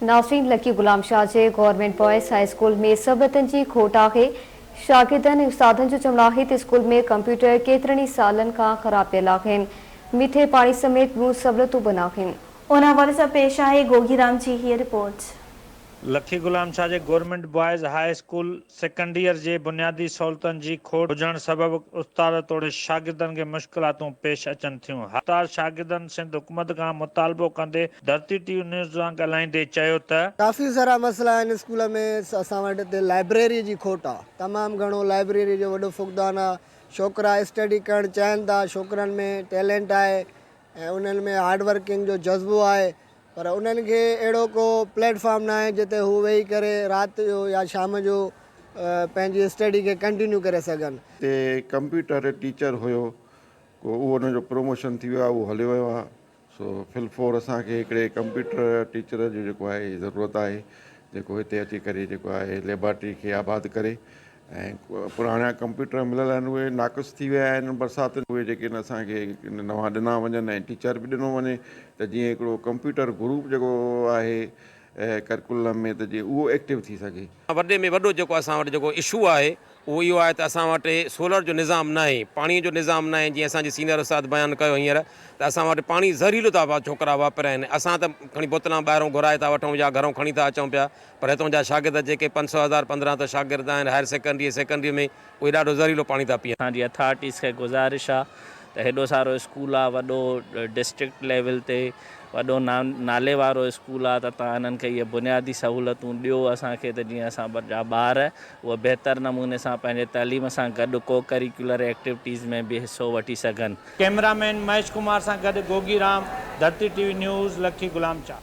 ناظرين لڪي غلام شاهه جي گورنمينٽ بوائز هاء اسڪول ۾ سهولتن جي کوٽ آهي، شاگردن ۽ استادن جو چوڻ آهي ته اسڪول ۾ ڪمپيوٽر ڪيترن ئي سالن کان خراب پيل آهن، مٺي پاڻي سميت ٻيون سهولتون به ناهن. ان حوالي سان پيش آهي گوگي رام جي هيء رپورٽ. لکي غلام شاهه جي گورنمينٽ بوائز هاء اسڪول سيڪنڊيئر جي بنيادي سهولتن جي کوٽ هجڻ سبب استاد توڙي شاگردن کي مشڪلاتون پيش اچن ٿيون. استاد شاگردن سنڌ حڪومت کان مطالبو ڪندي ڌرتي ٽي وي نيوز سان ڳالهائيندي چيو ته. ڪافي سارا مسئلا آهن اسڪول ۾ اسان وٽ هتي لائبريري جي کوٽ آ تمام گهڻو لائبريري جو وڏو فقدان آ ڇوڪرا اسٽڊي ڪرڻ چاهين ٿا ڇوڪرن ۾ ٽيلنٽ آهي ۽ انهن ۾ هارڊ ورڪنگ جو جذبو آهي پر انهن کي اهڙو ڪو پليٽ فارم ناهي جتي هو ويهي ڪري رات جو يا شام جو پنهنجي اسٽڊي کي ڪنٽينيو ڪري سگهن. تي ڪمپيوٽر ٽيچر هيو ڪو اهو ان جو پروموشن ٿي ويو آهي اهو هليو ويو آهي سو في الفور اسان کي هڪڙي ڪمپيوٽر ٽيچر جو جيڪو آهي ضرورت آهي جيڪو هتي اچي ڪري جيڪو آهي ليبارٽري کي آباد ڪري ۽ پراڻا ڪمپيوٽر مليل آهن اهي ناقص ٿي ويا آهن برساتن اهي جيڪي آهن اسان کي نوان ڏنا وڃن ۽ ٽيچر به ڏنو وڃي ته جيئن هڪڙو ڪمپيوٽر گروپ جيڪو آهي ڪريڪولم ۾ ته جيئن اهو ايڪٽو ٿي سگهي. وڏي ۾ وڏو جيڪو اسان وٽ جيڪو اشو آهي اهو اهو آهي ته اسان وٽ سولر جو نظام ناهي پاڻي جو نظام ناهي جيئن اسان جي سينئر استاد بيان ڪيو هينئر ته اسان وٽ پاڻي زهريلو ٿا ڇوڪرا واپرائن اسان ته کڻي بوتلان ٻاهرون گهرائي ٿا وٺون يا گهرون کڻي ٿا اچون پيا پر هتون جا شاگرد جيڪي 500 هزار 15 سو شاگرد آهن هائر سيڪنڊري ۽ سيڪنڊري ۾ اهي ڏاڍو زهريلو پاڻي ٿا پيئن. اسان جي اٿارٽيز کي گذارش آ ته هيڏو سارو اسڪول آ وڏو ڊسٽرڪٽ ليول تي وڏو نالي وارو اسڪول آ ته توهان انهن کي اهي بنيادي سهولتون ڏيو اسان کي ته جيئن اسان جا ٻار اهي بهتر نموني سان پنهنجي تعليم سان گڏ ڪو ڪريڪيولر ايڪٽيوٽيز ۾ به حصو وٺي سگهن. ڪئميرا مين مهيش ڪمار سان گڏ Gogi Ram, Dharti T V news, Lakki Ghulam Shah.